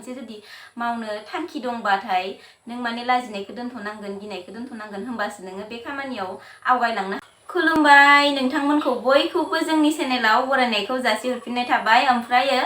मोनसे जुदि मावनो थांखि दंबाथाय नों माने लाजिनायखौ दोनथ'नांगोन गिनायखौ दोनथ'नांगोन होमबासो नोङो बे खामानियाव आवगायलांनो खुलुमबाय नोंथांमोनखौ बयखौबो जोंनि चेनेलाव बरायनायखौ जासिहरफिननाय थाबाय ओमफ्रायो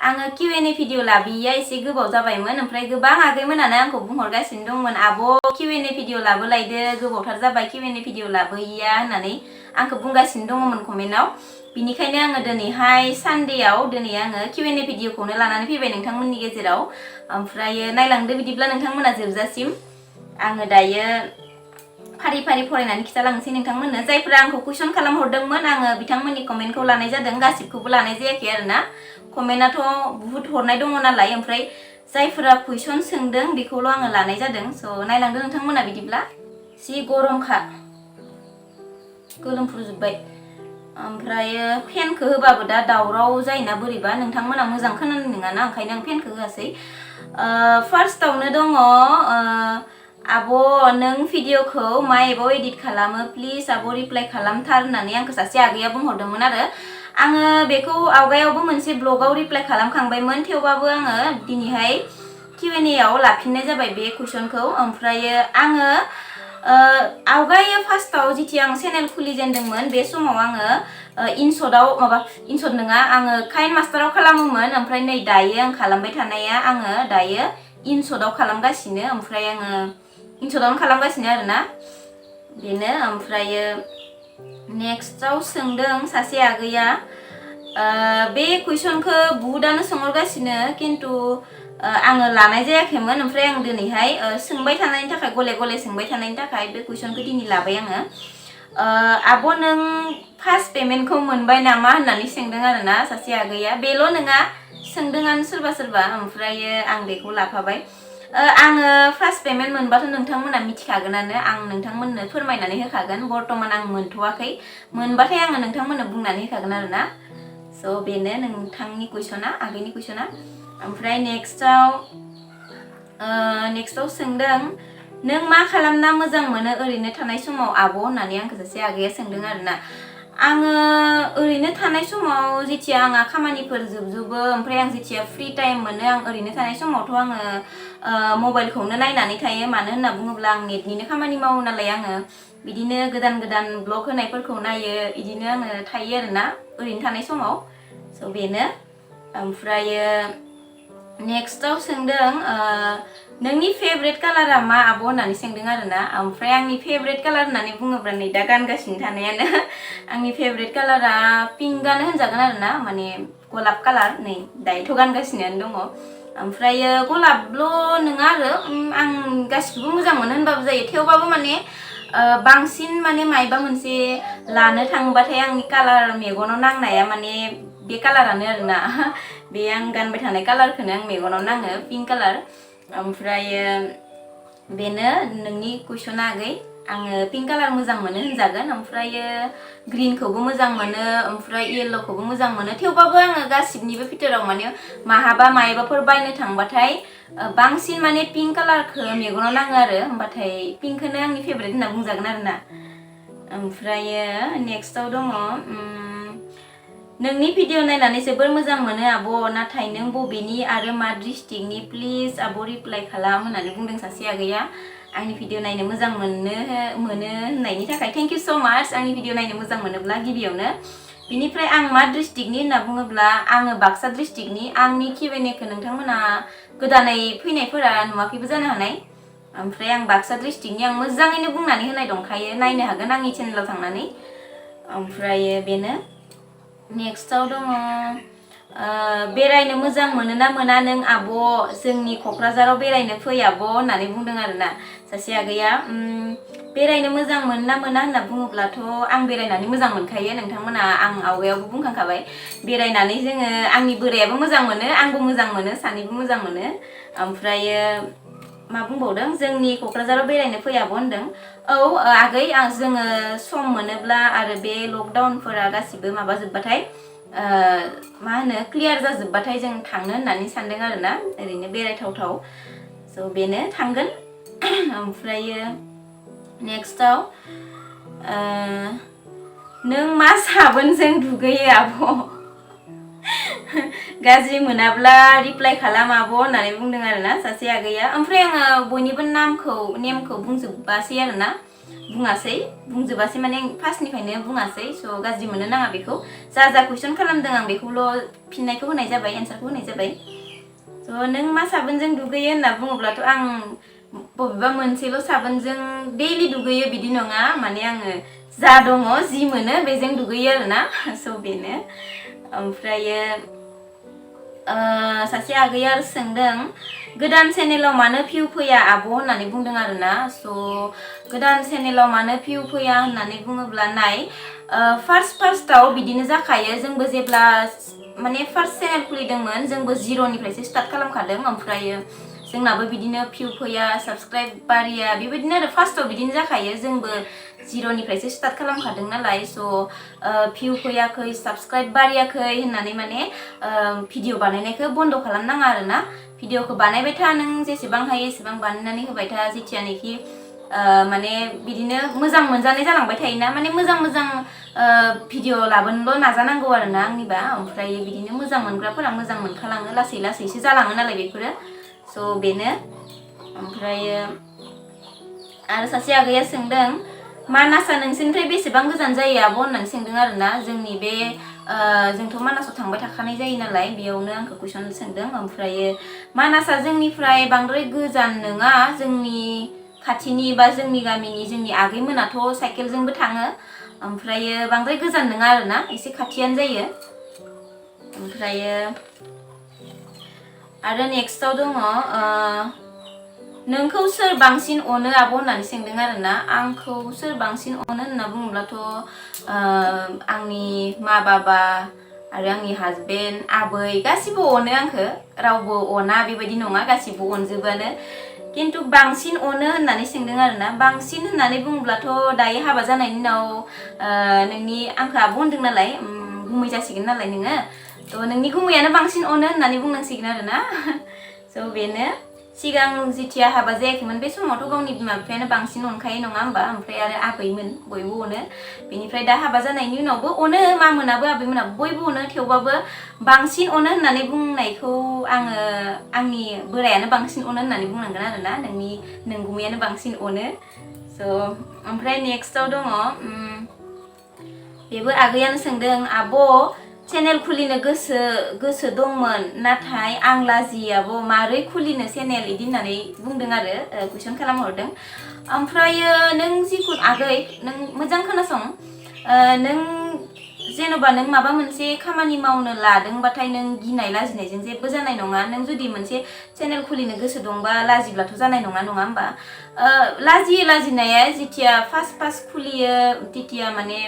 आङो Q&A भिडिअ लाबोयैया एसे गोबाव जाबायमोन ओमफ्राय गोबां आगैमोनानो आंखौ बुंहरगासिनो दंमोन आब' Q&A भिडिअ लाबोलायदो गोबावथार जाबाय Q&A भिडिअ लाबोयैया होननानै आंखौ बुंगासिनो दङमोन कमेन्टआव बिनिखायनो आङो दिनैहाय सानडेआव दिनै आङो Q&A भिडिअखौनो लानानै फैबाय नोंथांमोननि गेजेराव ओमफ्रायो नायलांदो बिदिब्ला नोंथांमोना जोबजासिम आङो दायो फारि फारि फरायनानै खिथालांनोसै नोंथांमोननो जायफोरा आंखौ कुइसन खालामहरदोंमोन आङो बिथांमोननि कमेन्टखौ लानाय जादों गासिबखौबो लानाय जायाखै आरोना कमेन्टआथ' बुहुत हरनाय दङ नालाय ओमफ्राय जायफोरा कुइसन सोंदों बेखौल' आङो लानाय जादों स' नायलांदो नोंथांमोना बिदिब्ला जि गरमखा गोलोमफ्रुजोब्बाय ओमफ्रायो फेनखौ होबाबो दा दावराव जायोना बोरैबा नोंथांमोना मोजां खोनानाय नङाना ओंखायनो आं फेनखौ होआसै फार्स्टआवनो दङ आब' नों भिडिअखौ मा एबाव एडिट खालामो प्लिज आब' रिप्लाइ खालामथार होननानै आंखौ सासे आगैया बुंहरदोंमोन आरो आङो बेखौ आवगायावबो मोनसे ब्लगाव रिप्लाइ खालामखांबायमोन थेवबाबो आङो दिनैहाय Q&A आव लाफिननाय जाबाय बे कुइसनखौ ओमफ्रायो आङो आवगायो फार्स्टआव जिथिया आं चेनेल खुलिजेनदोंमोन बे समाव आङो इनशटआव माबा इनशट नङा आङो काइन मास्टाराव खालामोमोन ओमफ्राय नै दायो आं खालामबाय थानाया आङो दायो इनशटआव खालामगासिनो ओमफ्राय आङो इनशटआवनो खालामगासिनो आरोना बेनो ओमफ्रायो नेक्स्टआव सोंदों सासे आगैया बे कुइसनखौ बुहुदानो सोंहरगासिनो खिन्थु आङो लानाय जायाखैमोन ओमफ्राय आं दिनैहाय सोंबाय थानायनि थाखाय गले गले सोंबाय थानायनि थाखाय बे कुइसनखौ दिनै लाबाय आङो आब' नों फार्स्ट पेमेन्टखौ मोनबाय नामा होननानै सोंदों आरोना सासे आगैया बेल' नङा सोंदोंआनो सोरबा सोरबा ओमफ्रायो आं बेखौ लाफाबाय आङो फार्स्ट पेमेन्ट मोनबाथ' नोंथांमोना मिथिखागोनानो आं नोंथांमोननो फोरमायनानै होखागोन बर्तमान आं मोनथ'वाखै मोनबाथाय आङो नोंथांमोननो बुंनानै होखागोन आरोना स' बेनो नोंथांनि कुइसना आगैनि कुइसना ओमफ्राय नेक्स्टआव सोंदों नों मा खालामना मोजां मोनो ओरैनो थानाय समाव आब' होननानै आंखौ सासे आगैया सोंदों आरोना आङो ओरैनो थानाय समाव जेथिया आंहा खामानिफोर जोबजोबो ओमफ्राय आं जेथिया फ्रि टाइम मोनो आं ओरैनो थानाय समावथ' आङो मबाइलखौनो नायनानै थायो मानो होनना बुङोब्ला आं नेटनिनो खामानि मावो नालाय आङो बिदिनो गोदान गोदान ब्लग होनायफोरखौ नायो बिदिनो आङो थायो आरोना ओरैनो थानाय समाव स' बेनो ओमफ्रायो नेक्स्टआव सोंदों नोंनि फेभरेट कालारा मा आब' होननानै सोंदों आरोना ओमफ्राय आंनि फेभरेट कालार होननानै बुङोब्ला नै दा गानगासिनो थानायानो आंनि फेभरेट कालारा पिंकआनो होनजागोन आरोना माने गलाब कालार नै दायोथ' गानगासिनोआनो दङ ओमफ्रायो गलाबल' नङा आरो आं गासिखौबो मोजां मोनो होनबाबो जायो थेवबाबो माने बांसिन माने मायबा मोनसे लानो थांबाथाय आंनि कालार मेगनाव नांनाया माने बे कालारानो आरोना बे आं गानबाय थानाय कालारखौनो आं मेगनाव नाङो पिंक कालार ओमफ्रायो बेनो नोंनि कुइसना आगै आङो पिंक कालार मोजां मोनो होनजागोन ओमफ्रायो ग्रिनखौबो मोजां मोनो ओमफ्राय येल्ल'खौबो मोजां मोनो थेवबाबो आङो गासिबनिबो भितराव माने माहाबा मायबाफोर बायनो थांबाथाय बांसिन माने पिंक कालारखौ मेगनाव नाङो आरो होमबाथाय पिंकखौनो आंनि फेभरेट होनना बुंजागोन आरोना ओमफ्रायो नेक्स्टआव दङ नोंनि भिडिअ नायनानै जोबोर मोजां मोनो आब' नाथाय नों बबेनि आरो मा डिस्ट्रिक्टनि प्लिज आब' रिप्लाइ खालाम होननानै बुंदों सासे आगैया आंनि भिडिअ नायनो मोजां मोनो होननायनि थाखाय थेंक इउ स' माच आंनि भिडिअ नायनो मोजां मोनोब्ला गिबियावनो बिनिफ्राय आं मा डिस्ट्रिक्टनि होनना बुङोब्ला आङो बाक्सा डिस्ट्रिक्टनि आंनि Q&Aखौ नोंथांमोना गोदानै फैनायफोरा नुवाखैबो जानो हानाय ओमफ्राय आं बाक्सा डिस्ट्रिक्टनि आं मोजाङैनो बुंनानै होनाय दंखायो नायनो हागोन आंनि चेनेलाव थांनानै ओमफ्रायो बेनो नेक्स्टआव दङ बेरायनो मोजां मोनोना मोना नों आब' जोंनि क'क्राझाराव बेरायनो फै आब' होननानै बुंदों आरोना सासे आगैया बेरायनो मोजां मोनोना मोना होनना बुङोब्लाथ' आं बेरायनानै मोजां मोनखायो नोंथांमोना आं आवगायावबो बुंखांखाबाय बेरायनानै जोङो आंनि बोरायाबो मोजां मोनो आंबो मोजां मोनो सानैबो मोजां मोनो ओमफ्रायो मा बुंबावदों जोंनि क'क्राझाराव बेरायनो फै आब' होनदों औ आगै जोङो सम मोनोब्ला आरो बे लकडाउनफोरा गासिबो माबाजोब्बाथाय मा होनो क्लियार जाजोब्बाथाय जों थांनो होननानै सानदों आरोना ओरैनो बेरायथावथाव स' बेनो थांगोन ओमफ्रायो नेक्स्टआव नों मा साबोनजों दुगैयो आब' गाज्रि मोनाब्ला रिप्लाइ खालाम आब' होननानै बुंदों आरोना सासे आगैया। ओमफ्राय आङो बयनिबो नेमखौ बुंजोबासै आरोना, बुंजोबासै माने फार्स्टनिफ्रायनो बुङासै। स' गाज्रि मोननो नाङा बेखौ। जा कुइसन खालामदों आं बेखौल' फिननायखौ होनाय जाबाय, एन्सारखौ होनाय जाबाय। स' नों मा साबोनजों दुगैयो होनना बुङोब्लाथ' आं बबेबा मोनसेल' साबोनजों दैलि दुगैयो बिदि नङा, माने आङो जा दङ जि मोनो बेजों दुगैयो आरोना। स' बेनो। ओमफ्रायो सासे आगैया सोंदों गोदान चेनेलाव मानो भिउ फैया आब' होननानै बुंदों आरोना। स' गोदान चेनेलाव मानो भिउ फैया होननानै बुङोब्ला नाय, फार्स्टआव बिदिनो जाखायो। जोंबो जेब्ला माने फार्स्ट चेनेल खुलिदोंमोन जोंबो जिर'निफ्रायसो स्टार्ट खालामखादों। ओमफ्रायो जोंनाबो बिदिनो भिउ फैया, साबस्क्राइब बारिया, बेबायदिनो आरो फार्स्टआव बिदिनो जाखायो। जोंबो जिर'निफ्रायसो स्टार्ट खालामखादों नालाय। स' भिउ फैयाखै, साबस्क्राइब बारियाखै होननानै माने भिडिअ बानायनायखौ बन्द' खालामनाङा आरोना। भिडिअखौ बानायबाय था, नों जेसेबां हायो एसेबां बानायनानै होबाय था, जेथियानोखि माने बिदिनो मोजां मोनजानाय जालांबाय थायोना। माने मोजां भिडिअ लाबोनोल' नाजानांगौ आरोना आंनिबा। ओमफ्राय बिदिनो मोजां मोनग्राफोरा मोजां मोनखालाङो, लासै लासैसो जालाङो नालाय बेफोरो। स' बेनो। ओमफ्रायो आरो सासे आगैया सोंदों मानासआ नोंसोरनिफ्राय बेसेबां गोजान जायो आब' होननानै सोंदों आरोना। जोंनि बे जोंथ' मानासाव थांबाय थाखानाय जायो नालाय, बेयावनो आंखौ कुइसन सोंदों। ओमफ्रायो मानासआ जोंनिफ्राय बांद्राय गोजान नङा, जोंनि खाथिनि बा जोंनि गामिनि जोंनि आगैमोनाथ' साइकेलजोंबो थाङो। ओमफ्रायो बांद्राय गोजान नङा आरोना, एसे खाथियानो जायो। ओमफ्रायो आरो नेक्स्टआव दङ नोंखौ सोर बांसिन अनो आब' होननानै सोंदों आरोना। आंखौ सोर बांसिन अनो होनना बुङोब्लाथ' आंनि मा बाबा आरो आंनि हासबेन्ड, आबै गासिबो अनो आंखौ, रावबो अना बेबायदि नङा, गासिबो अनजोबोआनो। खिन्थु बांसिन अनो होननानै सोंदों आरोना। बांसिन होननानै बुङोब्लाथ' दायो हाबा जानायनि उनाव आंखौ आब' होनदों नालाय, गुमै जासिगोन नालाय नोङो, थ' नोंनि गुमैयानो बांसिन अनो होननानै बुंनांसिगोन आरोना। स' बेनो। सिगां जेथिया हाबा जायाखैमोन बे समावथ' गावनि बिमा बिफायानो बांसिन अनखायो नङा होमबा। ओमफ्राय आरो आबैमोन बयबो अनो। बेनिफ्राय दा हाबा जानायनि उनावबो अनो, मामोनाबो आबैमोनाबो बयबो अनो। थेवबाबो बांसिन अनो होननानै बुंनायखौ आङो आंनि बोरायानो बांसिन अनो होननानै बुंनांगोन आरोना। नों गुमैयानो बांसिन अनो। स' ओमफ्राय नेक्स्टआव दङ बेबो आगैयानो सोंदों आब' चेनेल खुलिनो गोसो दंमोन, नाथाय आं लाजियो आब' मारै खुलिनो चेनेल इदि होननानै बुंदों आरो, कुइसन खालामहरदों। ओमफ्रायो नों जिखुनु आगै नों मोजां खोनासं, नों जेन'बा नों माबा मोनसे खामानि मावनो लादोंबाथाय नों गिनाय लाजिनायजों जेबो जानाय नङा। नों जुदि मोनसे चेनेल खुलिनो गोसो दंबा लाजिब्लाथ' जानाय नङा होमबा। लाजिनाया जेथिया फार्स्ट खुलियो तेतिया माने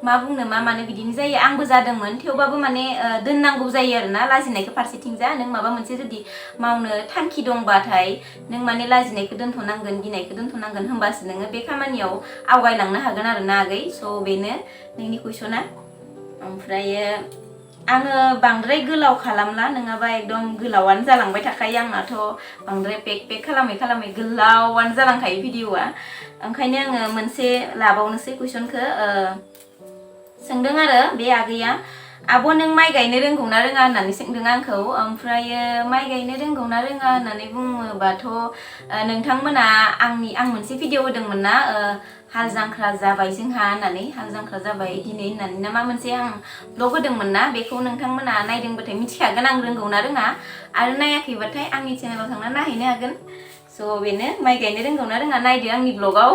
मा बुंनो मा मानो बिदिनो जायो। आंबो जादोंमोन, थेवबाबो माने दोननांगौ जायो आरोना लाजिनायखौ फारसेथिंजा। नों माबा मोनसे जुदि मावनो थांखि दंबाथाय नों माने लाजिनायखौ दोनथ'नांगोन, गिनायखौ दोनथ'नांगोन, होमबासो नोङो बे खामानियाव आवगायलांनो हागोन आरोना आगै। स' बेनो नोंनि कुइसना। ओमफ्रायो आङो बांद्राय गोलाव खालामला, नङाबा एकदम गोलावानो जालांबाय थाखायो आंनाथ'। बांद्राय पेक खालामै गोलावानो जालांखायो भिडिअआ। ओंखायनो आङो मोनसे लाबावनोसै कुइसनखौ। सोंदों आरो बे आगैया आब' नों माइ गायनो रोंगौ ना रोङा होननानै सोंदों आंखौ। ओमफ्रायो माइ गायनो रोंगौ ना रोङा होननानै बुङोबाथ' नोंथांमोना आं मोनसे भिडिअ होदोंमोन ना, हाल जांख्रा जाबाय जोंहा होननानै, हाल जांख्रा जाबाय दिनै होननानै ना मा मोनसे आं ब्लग होदोंमोन ना, बेखौ नोंथांमोना नायदोंबाथाय मिथिखागोन आं रोंगौ ना रोङा। आरो नायाखैबाथाय आंनि चेनेलाव थांना नायहैनो हागोन। स' बेनो, माइ गायनो रोंगौ ना रोङा नायदो आंनि ब्लगाव।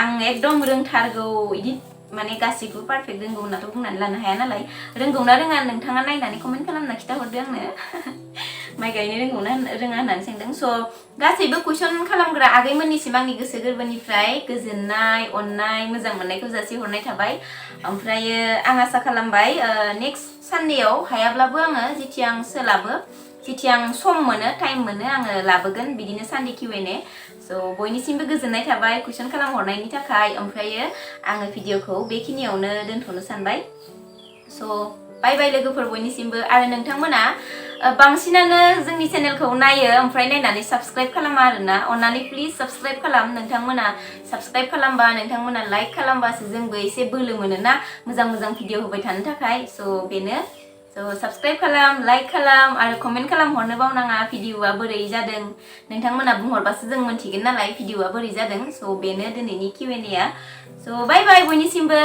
आं एकदम रोंथारगौ इदि माने गासैखौबो पारफेक्ट रोंगौ होननाथ' बुंनानै लानो हाया नालाय। रोंगौ ना रोङा नोंथाङा नायनानै कमेन्ट खालामना खिथाहरदो आंनो। माइ गायनो रोंगौ ना रोङा होननानै सोंदों। स' गासैबो कुइसन खालामग्रा आगैमोननिसिम आंनि गोसो गोरबोनिफ्राय गोजोननाय, अननाय, मोजां मोननायखौ जासिहरनाय थाबाय। ओमफ्रायो आं आसा खालामबाय नेक्स्ट सानडेआव हायाब्लाबो आङो जेथिया आं सोलाबो, जेथिया आं सम मोनो, टाइम मोनो, आङो लाबोगोन बिदिनो सानडे Q&A। स' बयनिसिमबो गोजोननाय थाबाय कुइसन खालामहरनायनि थाखाय। ओमफ्रायो आङो भिडिअखौ बेखिनियावनो दोनथ'नो सानबाय। स' बाय बाय लोगोफोर बयनिसिमबो। आरो नोंथांमोना बांसिनानो जोंनि चेनेलखौ नायो ओमफ्राय नायनानै साबस्क्राइब खालामा आरोना। अन्नानै प्लिज साबस्क्राइब खालाम। नोंथांमोना साबस्क्राइब खालामबा, नोंथांमोना लाइक खालामबासो जोंबो एसे बोलो मोनो ना मोजां भिडिअ होबाय थानो थाखाय। स' बेनो। स' थ' साबस्क्राइब खालाम लाइक खालाम आरो कमेन्ट खालामहरनो बावनाङा भिडिअआ बोरै जादों नोंथांमोना बुंहरबासो जों मोनथिगोन नालाय भिडिअआ बोरै जादों स' बेनो दिनैनि Q&A स' बाय बाय बयनिसिमबो